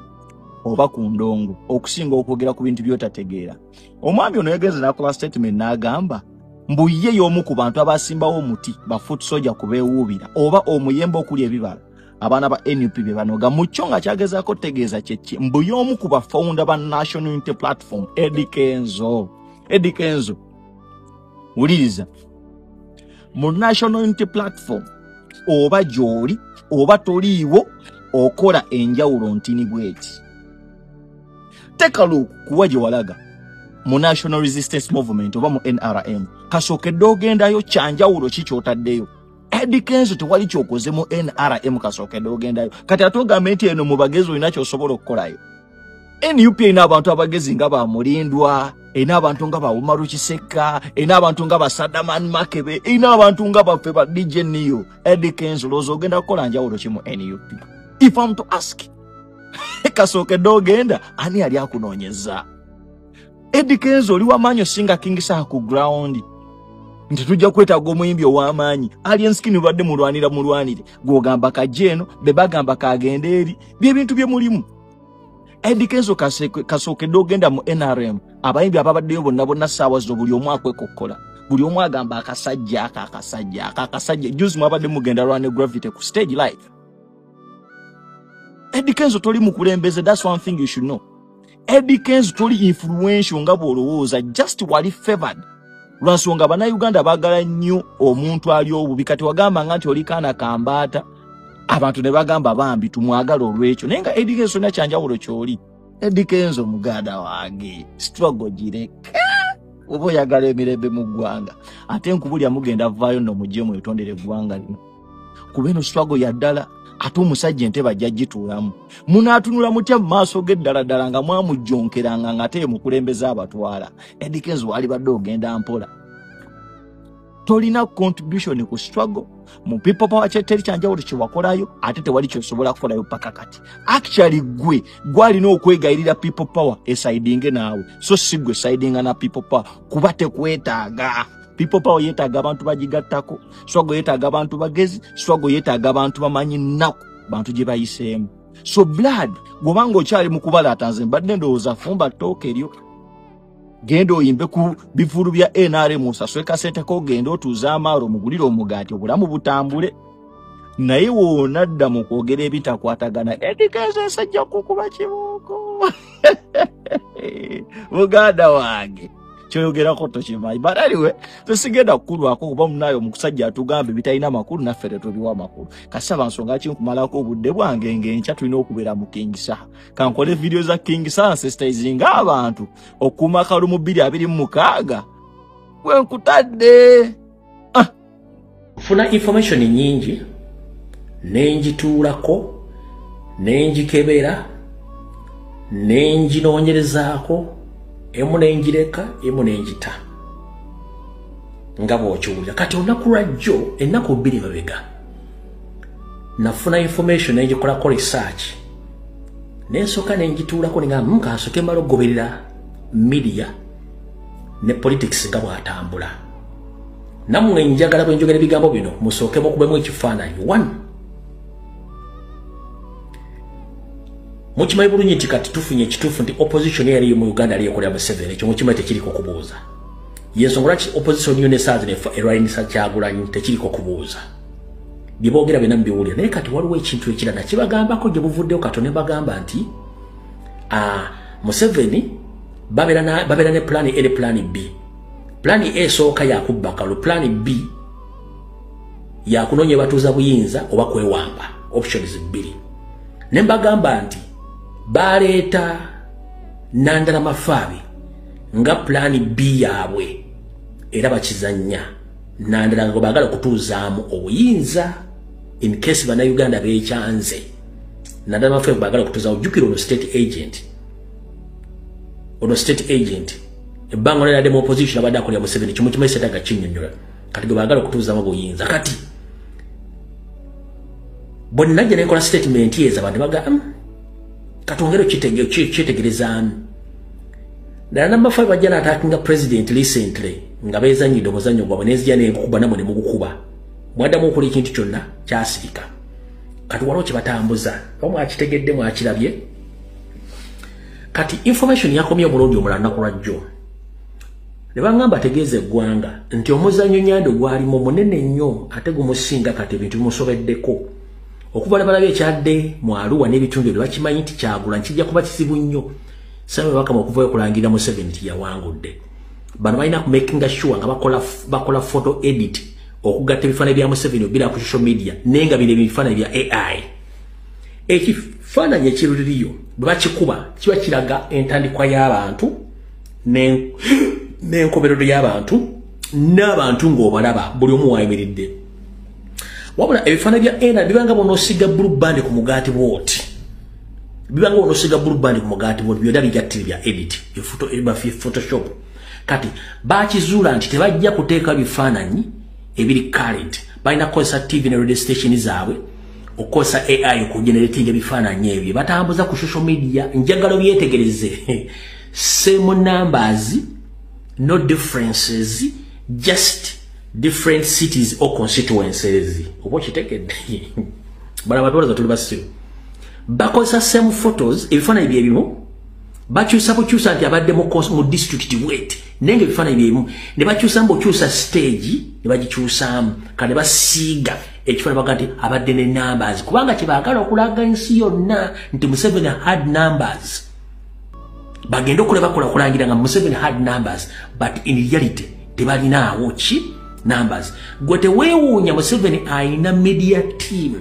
oba ku ndongo okusinga okwogera ku bintu by'otategeera. Omwami ono yagenze n'akola statement n'agamba mbu ye y'omu ku bantu abasimbawo omuti ba foot soldier kubeewuubira oba omuyembe okuli ebibala abaana ba NUP be banoga mu kyo nga kyagezaako tegeeza kyeki mbu y'omu ku bafounder ba National Unity Platform. Eddy Kenzo, Eddy Kenzo wuliriza, mu National Unity Platform oba gy'oli oba toliiwo okola enjawulo ntini bweti. Tekalu kuwa gye walaga mu National Resistance Movement oba mu NRM kasookedde ogendayo kyanjawulo ki ky'otaddeyo. Eddy Kenzo tewali kyokoze mu NRM kasookedde ogendayo. Kati ate ogambe nti eno mu bagezi olina ky'osobola okukolayo. NUP erina abantu abagezi nga ba Mulindwa, erina abantu nga ba Umaru Kiseka, erina abantu nga ba Sadaman Makebe, erina abantu nga baffe ba DJ Neo. Eddy Kenzo lowooza ogenda kukola njawulo ki mu NUP? If I'm to ask, kasookedde ogenda ani yali akunoonyeza? Eddy Kenzo oli wamaanyi osinga King Saha ku ground nti tujja kwetaaga omuyimbi ow'amaanyi. Alien Skin obadde mulwanira mulwanire, gw'ogamba kajja eno be bagamba kagende eri, byebintu bye mulimu. Eddy Kenzo kasookedde ogenda mu NRM, abayimbi ababaddeyo bonna bonna ssaawa zino buli omu akwekokkola, buli omu agamba akasajja aka akasajja aka akasajja. Juzi mwabadde mugenda lwa ne Gravity ku stage live. Eddy Kenzo toli mukulembeze, that's one thing you should know. Eddy Kenzo toli influential nga bw'olowooza, just wali favored lwansonga bannayuganda baagala nnyo omuntu ali obubi. Kati wagambanga nti oli kaana kambaata, abantu ne bagamba bambi tumwagala olw'ekyo, naye nga Eddy Kenzo olina kyanjawulo ky'oli. Eddy Kenzo muganda wange, struggle gireka oba oyagala emirembe mu ggwanga. Ate nkubulya mugenda vaayo nno mujje mwetondere eggwanga lino, kuba eno struggle ya ddala. Ate omusajja entebe ajja gituulamu, munaatunula mutya mu maaso ge ddala ddala nga mwamujjonkeranga nga ate ye mukulembeze abatwala? Eddy Kenzo walibadde ogenda mpola, tolina contribution ku struggle mu people power, teri kyanjawulo kyewakolayo ate tewali kyosobola kukolayo paka kati. Actually gwe gwalina okwegayirira people power esaidinge naawe, so si gwe saidinga na people power kuba tekwetaaga. People power yeetaaga abantu bagigattako, struggle yeetaaga abantu bagezi, struggle yeetaaga abantu bamanyi nnaku bantu gye bayiseemu. So blood bw'obanga okyali mu kubalaata, nze mbadde ndowooza fumba ttooka eryo, genda oyimbe ku bivulu bya NRM, osasule kasente ko, ogende otuuze amaalo, omugulire omugaati, obulamu butambule. Naye woonadda mu kwogera ebitakwatagana, Eddy Kenzo ensajja kukuba kibuuko. Muganda wange kyoyogerako tokimanyi. But anyway, tesigenda kukulwako kuba munayo omusajja atugamba bitalina makulu naffe tetubiwa makulu. Kasaba nsonga ki nkumalako obudde bwange ng'enkya tulina okubeera mu King Saha. Kankole video za King Saha ancestors abantu okuuma akalulu mu 2026 we nkutadde. Nfuna information nyingi nenjituulako nenjikebera nenjinoonyerezaako emu nenjireka emu nenjita nga bw'okiwulira. Kati olunaku lwajjo ennaku 2 mabega nafuna information nengikolako research nensooka nenjituulako nengamba kansooke mmale okugoberera media ne politics nga bw'atambula. Nammwe njagala bwe njogera ebigambo bino musooke mukubemu ekifaananyi. 1 mukimanyi bulungi nti kati tufunye ekituufu nti opposition yali mu Uganda yali ekolera Museveni, ekyo mukimanyi tekiriko kubuuza. Yensonga lwaki opposition yonna essaawa zino erwanyisa Kyagulanyi tekiriko kubuuza. Bye boogera byonna mubiwulira. Naye kati waliwo ekintu ekirala kibagambako gye buvuddeyo katono ne bagamba nti Museveni babeera ne plan A ne plan B. Plan A esooka yakubba kalulu, plan B yakunoonya batuuza buyinza oba kwewamba, options 2. Ne mbagamba nti baleeta Nandala Mafabi nga plan B yaabwe era bakizannya. Nandala nga baagala okutuuzaamu obuyinza in case bannayuganda beekyanze. Nandala Mafabi baagala okutuuzaamu, jjukira ono state agent. Ono state agent ebbanga lyadde mu opposition abadde akolera Museveni kimu kimanyi seetaaga kinnyonnyola. Kati gwe baagala okutuuzaamu obuyinza. Kati bwe najja ne nkola statement ezo abantu bagamba katwongere kyetegerezaamu. Ddala number 5 bajja n'attackinga president recently nga beezannyidde omuzannyo gwabwe nenzija nenkukuba nammwe ne mugukuba. Mwaddamu okukola ekintu kyonna kyasirika. Kati waliwo kye batambuza oba mwakitegedde mwakirabye. Kati information yakomye omulundi omulala lunaku lwajjo ne baŋŋamba ategeeza eggwanga nti omuzannyo Nyando gwalimu munene nnyo ate gumusinga kati ebintu bimusobeddeko. Okuva balabye ekyadde mu Arua n'ebitundu ebyo bakimanyi nti Kyagulanyi kijja kuba kizibu nnyo. Samuel Bakama okuvayo okulangira Museveni nti yawangudde. Bano balina ku makinga sure nga bakola photo edit okugatta ebifaananyi bya Museveni obira ku social media naye nga bino ebifaananyi bya AI. Ekifaananyi ekiruliriyo bwe bakikuba kiba kiraga entandikwa y'abantu n'enkomerero y'abantu n'abantu ng'obalaba buli omu wayimiridde. Wabula ebifaananyi bya AI bibanga bw'onoosiga blue band ku mugaati bw'oti. Bibanga bw'onoosiga blue band ku mugaati bw'oti byonna bigattire bya edit, Photoshop. Kati bakizuula nti tebajja kuteeka bifaananyi ebiri current. Balina kukozesa TV ne radio station zaabwe okukozesa AI okugeneratinga ebifaananyi ebyo batambuza ku social media. Njagala obyetegereze. Same numbers, no differences, just different cities or constituencies. Oba okitegedde? Bano abatwalaza tuli basiru. Bakozesa same photos, ebifaananyi bye bimu, bakyusa bukyusa nti abadde mu district wet, naye nga ebifaananyi bye bimu ne bakyusa mbukyusa stage ne bagikyusaamu kati ne basiiga ekifaananyi baga nti abadde ne numbers, kubanga kye baagala okulaga ensi yonna nti Museveni had numbers. Bagenda okulaba bakola kulangira nga Museveni had numbers, but in reality tebalinaawo ki numbers. Gwe teweewuunya Museveni ayina media team.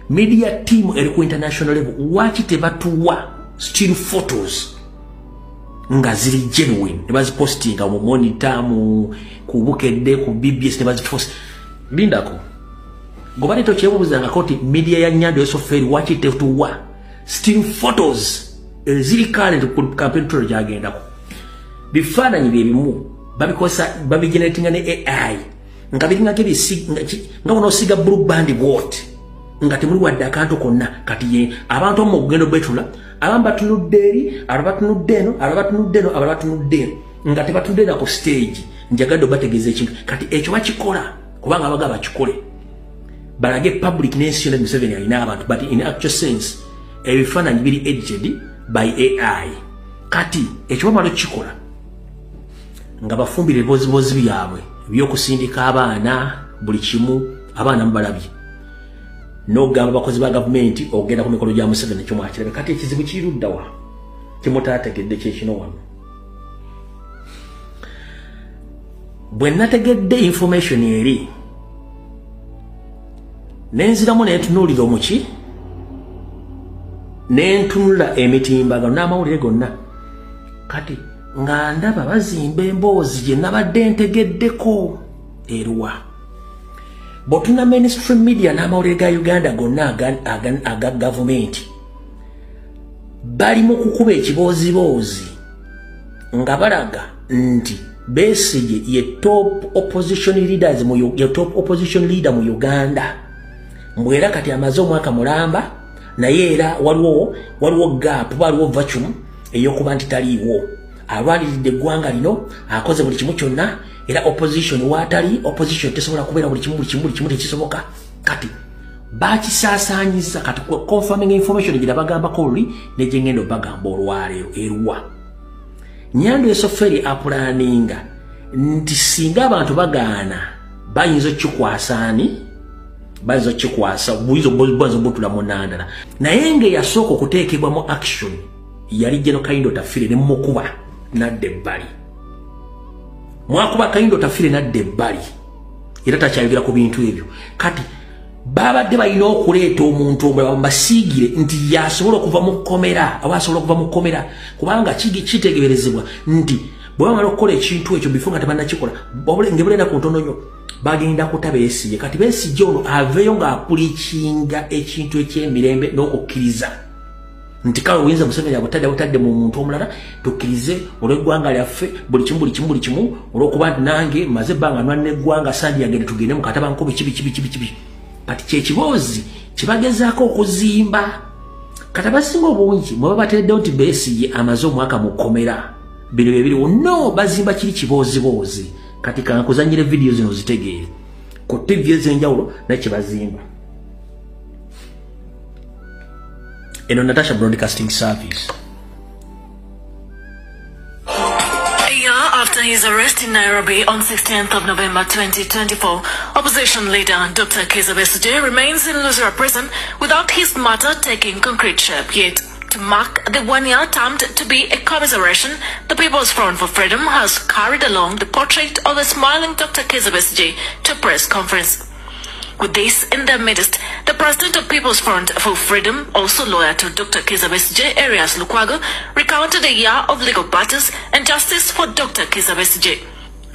Media team eri ku international level. Waki tebatuwa still photos nga ziri genuine ne bazipostinga mu Monitor, mu ku Bukedde, ku BBS ne bazipost. Lindako gobale tokyebuuzangako nti media ya Nyando Yosoferi waki tetuwa still photos eziri current ku campaign trail gyagendako. Bifaananyi bye bimu babikosa babigeneratinga ne AI nga biringa nga bonoosiga blue band bw'oti nga temuli wadde akantu konna. Kati ye abantu omu okugenda obetula abamu batunudde eri, abalala batunudde eno, abalala batunudde eno, abalala batunudde eno nga tebatunudde na ku stage. Njagadde obategeeza ekintu. Kati ekyo bakikola kubanga abaga bakikole balage public n'ensi yonna Museveni alina abantu, but in actual sense ebifaananyi biri edited by AI. Kati ekyo bamala okukikola nga bafumbira ebibozibozi byabwe ebyokusindika abaana buli kimu, abaana mubalabye n'okugamba abakozi ba gavumenti okugenda ku mikolo gya Museveni ekyo mwakirabe. Kati ekizibu kiri ludda wa? Kimutaategedde kyekino wano. Bwe nategedde information eri, nenziramu nentunuulira omuki, nentunula emitimbagano n'amawulire gonna. Kati nga ndaba bazimba emboozi gye nabadde ntegeddeko eruwa. Bw'otuna mainstream media n'amawulire ga Uganda gonna aga gavumenti, bali mu kukuba ekibooziboozi nga balaga nti Besigye ye top opposition leaders mu ye top opposition leader mu Uganda. Mbwera kati amaze omwaka mulamba, naye era waliwo gap, waliwo vacuum ey'okuba nti taliiwo. Alwaniridde eggwanga lino, akoze buli kimu kyonna, era opposition waatali, opposition tesobola kubeera buli kimu tekisoboka. Kati bakisaasaanyiza. Kati confirming information gye nabagambako luli ne gye ngenda obagamba olwaleero eruwa. Nyando Esoferi apulaninga nti singa abantu bagaana bayinza okukikwasa ani, bayinza okukikwasa buyinza obutula mu nnandala. Naye ng'eyasooka okuteekebwa mu action yali General Kahinda Otafiire, ne mukuba nadda ebbali. Mwakuba Kahinda Otafiire nadda ebbali, era takyayogera ku bintu ebyo. Kati babadde balina okuleeta omuntu omulala basiigire nti yasobola okuva mu kkomera, oba asobola okuva mu kkomera, kubanga kitegeerezebwa nti bwe bamala okukola ekintu ekyo bifo nga tebannakikola, ngebulenda ku ntono nnyo bagenda kuta Besigye. Kati Besigye ono aveeyo ng'apulikinga ekintu eky'emirembe n'okukkiriza nti kale obuyinza Museveni abutadde mu muntu omulala, tukkirize olw'eggwanga lyaffe buli kimu olw'okuba nti nange maze ebbanga nwanna eggwanga, sandiyagende tugende mu katabanko biki biki biki biki. Kati kyekiboozi kibagezaako okuzimba. Kati abasinga obungi mwe babatereddewo nti Besigye amaze omwaka mu kkomera, bino bye biriwo. No, bazimba kiri kibooziboozi. Kati kankuzannyire vidiyo zino zitegeere ku TV ez'enjawulo naye kye bazimba. Eno Natasha Broadcasting Service. A year after his arrest in Nairobi on 16th of November 2024, opposition leader Dr. Kizza Besigye remains in Luzira prison without his matter taking concrete shape yet. To mark the 1 year termed to be a commiseration, the People's Front for Freedom has carried along the portrait of a smiling Dr. Kizza Besigye to a press conference. With this in their midst, the president of People's Front for Freedom, also lawyer to Dr. Kizza Besigye, Erias Lukwago, recounted a year of legal battles and justice for Dr. Kizza Besigye.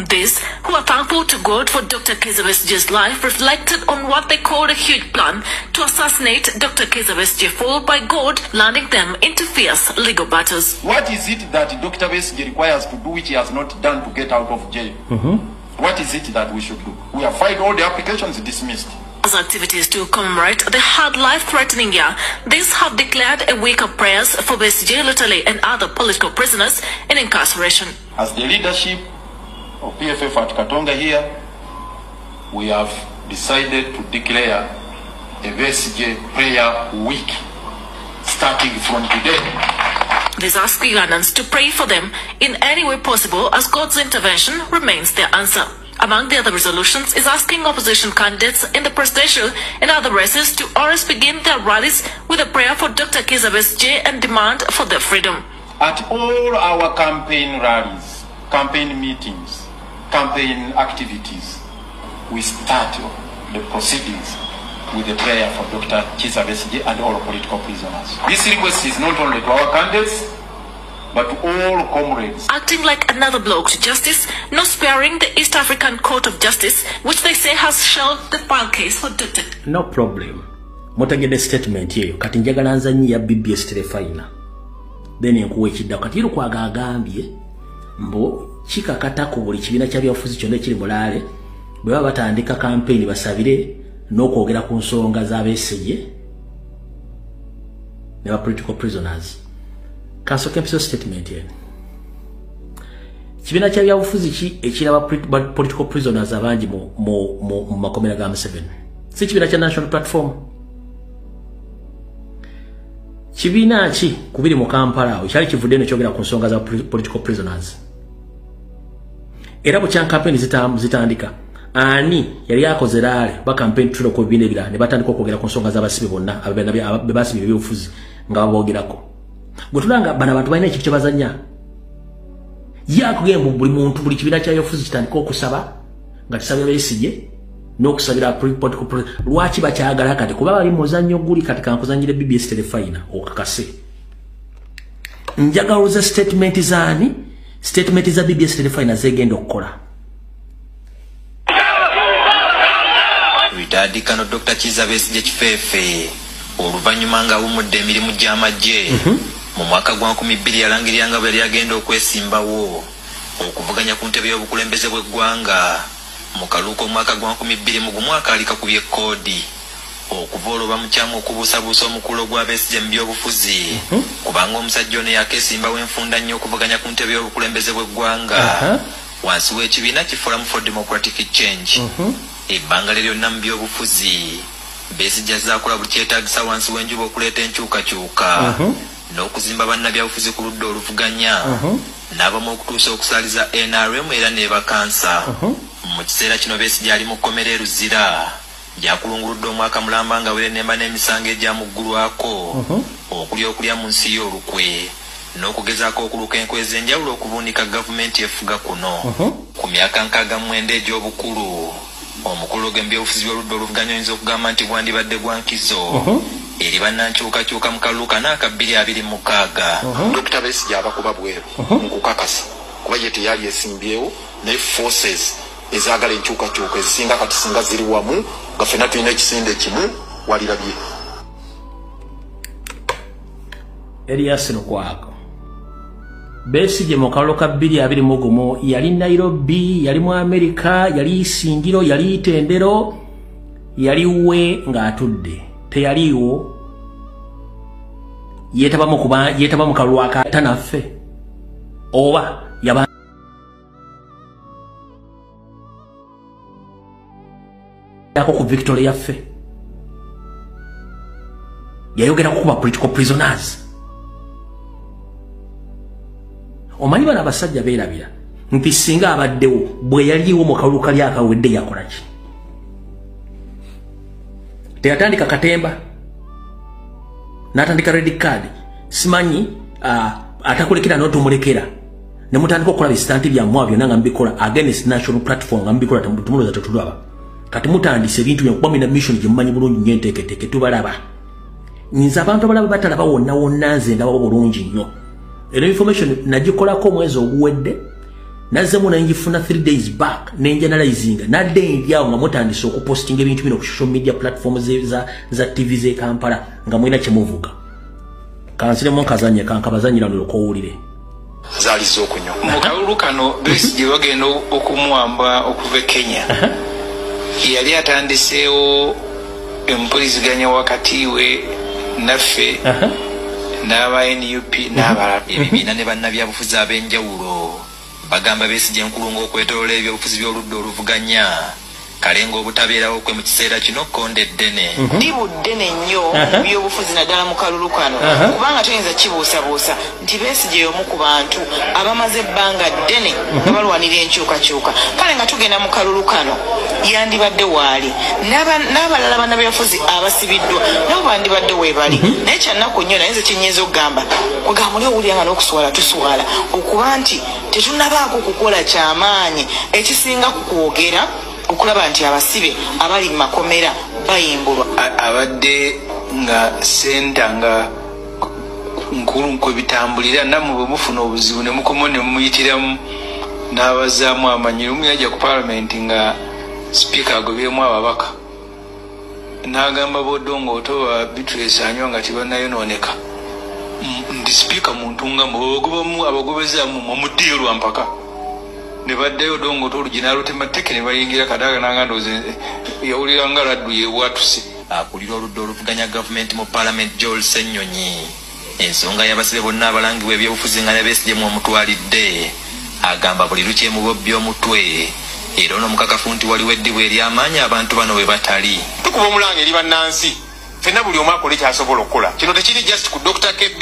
These, who are thankful to God for Dr. Kizza Besigye's life, reflected on what they called a huge plan to assassinate Dr. Kizza Besigye, followed by God landing them into fierce legal battles. What is it that Dr. Besigye requires to do which he has not done to get out of jail? What is it that we should do? We have filed all the applications dismissed. As activities to commemorate the hard life-threatening year, these have declared a week of prayers for Besigye, Lutale and other political prisoners in incarceration. As the leadership of PFF at Katonga here, we have decided to declare a Besigye prayer week starting from today. This asks Ugandans to pray for them in any way possible, as God's intervention remains their answer. Among the other resolutions is asking opposition candidates in the presidential and other races to always begin their rallies with a prayer for Dr. Kizza Besigye and demand for their freedom. At all our campaign rallies, campaign meetings, campaign activities, we start the proceedings with a prayer for Dr. Kizza Besigye and all political prisoners. This request is not only to our candidates, but to all comrades. Acting like another blow to justice, not sparing the East African Court of Justice, which they say has shelved the file case for Dr. No problem. Mutegedde statement eyo. Kati njagala nzanyi ya BBS Terefayina. Then nkuwa ekiddako. Kati Lukwago agambye mbu kikakata ku buli kibiina kya byabufuzi kyonna ekiri mulaale bwe baba batandika campaign basabire n'okwogera ku nsonga za Besigye ne ba political prisoners. Kansooke mpiso statement eno. Kibiina kya byabufuzi ki ekiraba political prisoners abangi mu makomera ga Museveni? Si kibiina kya National Platform? Kibiina ki kubiri mu Kampala awo kyali kivudde ne kyogera ku nsonga za political prisoners? Era bukya campaign zitandika, ani yali akoze rally ba campaign tulo ku bibiina ebirala ne batandika okwogera ku nsonga z'abasibe bonna be basibye ebyobufuzi nga baboogerako? Gwe tulanga bano abantu balina ekintu kye bazannya. Ye akugamba buli muntu buli kibiina kya byobufuzi kitandika okusaba nga kisabira Besigye n'okusabira political process. Lwaki bakyagala kati? Kuba bali muzannyo guli kati kankuzannyire BBS Terefayina okakase. Njagala oze statement zaani? Statement za BBS Terefayina zegenda okukola. Retired Colonel Dr. Kizza Besigye Kifeefe oluvannyuma ng'awummudde emirimu gy'amagye mu mwaka gwa 2000 yalangirira nga bwe yali agenda okwesimbawo okuvuganya ku ntebe y'obukulembeze bw'eggwanga mu kalulu k'omwaka gwa 2001 akaali kakubye kkoodi. Okuva olwo bamukyamu okubuusabuusa omukulu gwa Besigye mu byobufuzi kubanga omusajja ono yakeesimbawo enfunda nnyo okuvuganya ku ntebe y'obukulembeze bw'eggwanga wansi w'ekibiina ki Forum for Democratic Change. Ebbanga lye lyonna mu byobufuzi Besigye azze akola buli kyetaagisa wansi w'enjuba okuleeta enkyukakyuka n'okuzimba bannabyabufuzi ku ludda oluvuganya n'abamu okutuusa okusaaliza NRM era n'ebakansa. Mu kiseera kino Besigye ali mu kkomera e Luzira gyakulunguludde omwaka mulamba nga werenemba n'emisango egyamuggulwako okuli okulya mu nsi y'olukwe n'okugezaako okuluka enkwe ez'enjawulo okuvuunika gavumenti efuga kuno. Ku myaka 69 egy'obukulu omukulu gw'ebyobufuzi by'oludda oluvuganya oyinza okugamba nti gwandibadde gwa nkizo eri bannankyukakyuka mu kalulu kano aka 2026. Dr. Besigye abakuba bweru nkukakasa kuba ye teyali esimbyewo naye forces ezaagala enkyukakyuka ezisinga kati singa ziri wamu nga ffenna tulina ekisinde kimu walirabye. Erias Lukwago. Besigye mu kalulu ka 2021 yali Nairobi, yali mu Amerika, yali Isingiro, yali Itendero, yali we ng'atudde. Teyaliiwo. Yeetaba mu kalulu akatanaffe oba yaba yako ku Victoria yaffe. Yayogera kuba political prisoners. Omanyi bano abasajja beerabira nti singa abaddewo bwe yaliwo mu kalulu kali akawedde yakola ki? Teyatandika katemba n'atandika red card, simanyi atakulekera n'otomulekera ne mutandika okukola bisitanti byammwe byonna nga mubikola against national platform nga mubikola temulowooza tetulaba. Kati mutandise ebintu bya kuba mulina mission gye mumanyi bulungi nnyo enteeketeeke tubalaba. Nze abantu abalaba batalaba wonna wonna nze ndabawo bulungi nnyo. Eno information nagikolako omwezi oguwedde nazzemu nengifuna 3 days back nenjanalizinga nadde ndyawo nga mutandise okupostinga ebintu bino ku social media platforms za TV z'e Kampala nga mulina kye muvuga. Kansiremu nkazanye kankabazanyira nolwokowulire. Zaaliza okunywa. Mu kalulu kano Besigye bagenda okumuwamba okuva e Kenya. Yali atandiseewo empuliziganya wakati we naffe n'aba NUP n'abalala. Ebibiina ne bannabyabufuzi ab'enjawulo bagamba Besigye enkulungo okwetooloola ebyobufuzi by'oludda oluvuganya kale ng'obutabeerawo kwe mu kiseera kino kkonde ddene. Ddibu ddene nnyo mu byobufuzi naddala mu kalulu kano kubanga toyinza kibuusabuusa nti Besigye y'omu ku bantu abamaze ebbanga ddene nga balwanira enkyukakyuka. Kale nga tugenda mu kalulu kano yandibadde waali n'abalala bannabyabufuzi abasibiddwa nabo bandibadde weebali. Naye kyannaku nnyo naye nze kyennyinza okugamba kwegamba muli owulira nga n'okuswala tuswala okuba nti tetunnabaako kukola kyamaanyi ekisinga ku kwogera okulaba nti abasibe abali mu makomera bayimbulwa. Abadde nga senta nga nkulu nkwe bitambulira nammwe bwe mufuna obuzibu ne mukoma ne mumuyitiramu n'abazaamu amanyi. Lumu yajja ku paalamenti nga sipiika agobyemu ababaka n'agamba Bodongo otoba Beatrice anywa nga tebannayonooneka nti sipiika muntu nga mwe abagobezaamu mumuddiyo lwa mpaka. Ne baddayo Odongo Otto n'alutema tteke ne bayingira Kadaga n'agamba ndowooza yawulira nga laddu yeebwatuse. Akulira oludda oluvuganya gavumenti mu paalamenti Joel Ssenyonyi ensonga y'abasibe bonna abalangibwa ebyobufuzi nga ne Besigye mw'omutwalidde agamba buli lukyemubobbya omutwe era ono mukakafu nti waliwo eddibu ery'amaanyi abantu bano we batali. Tukuba omulanga eri bannansi ffenna buli omu akole ky'asobola okukola. Kino tekiri just ku Dr. KB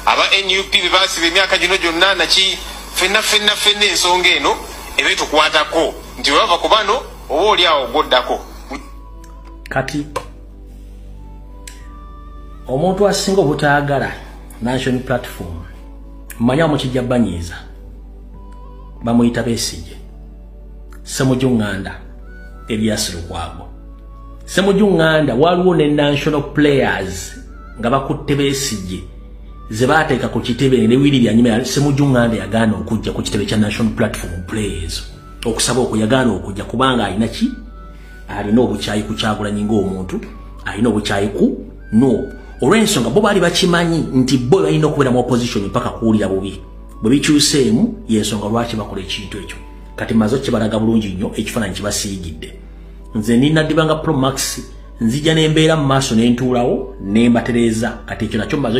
aba NUP be baasiba emyaka gino gyonna naki ffenna ffenna ffenna ensonga eno ebe tukwatako nti bwe bava ku bano oba oli awo gwoddako. Kati omuntu asinga obutaagala National Platform, manya mukijja banyiiza, bamuyita Besigye, Ssemujju Nganda, Erias Lukwago. Ssemujju Nganda waliwo ne national players nga bakutte Besigye ze baateeka ku kitebe ne Willy Byanyima. Ssemujju Nganda yagaana okujja ku kitebe kya National Platform players okusaba okwo, yagaana okujja kubanga alina ki? Alina obukyayi ku Kyagulanyi ng'omuntu, alina obukyayi ku no olw'ensonga bo baali bakimanyi nti bo balina okubeera mu opposition mpaka kuwulira bubi. Bwe bikyuseemu, y'ensonga lwaki bakola ekintu ekyo. Kati maze okibalaga bulungi nnyo, ekifaananyi kibasiigidde. Nze nina dibanga Pro Max, nzija n'embeera mu maaso n'entuulawo ne mbatereeza. Kati ekyo nakyo maze.